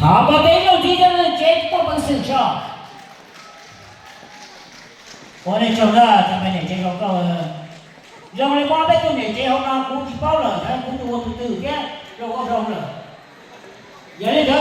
Thov peb ib zaug ntxiv, tsev toj peev xwm tso. Ua nej tsaug ntau, cov pej niam tsev zoo nkauj. Zoo li muab peb tug niam tsev hauv no kuv tsis paub lawm, kuv tus ua tus twg thiab zoo ua zoo lawm. Yog li ntawd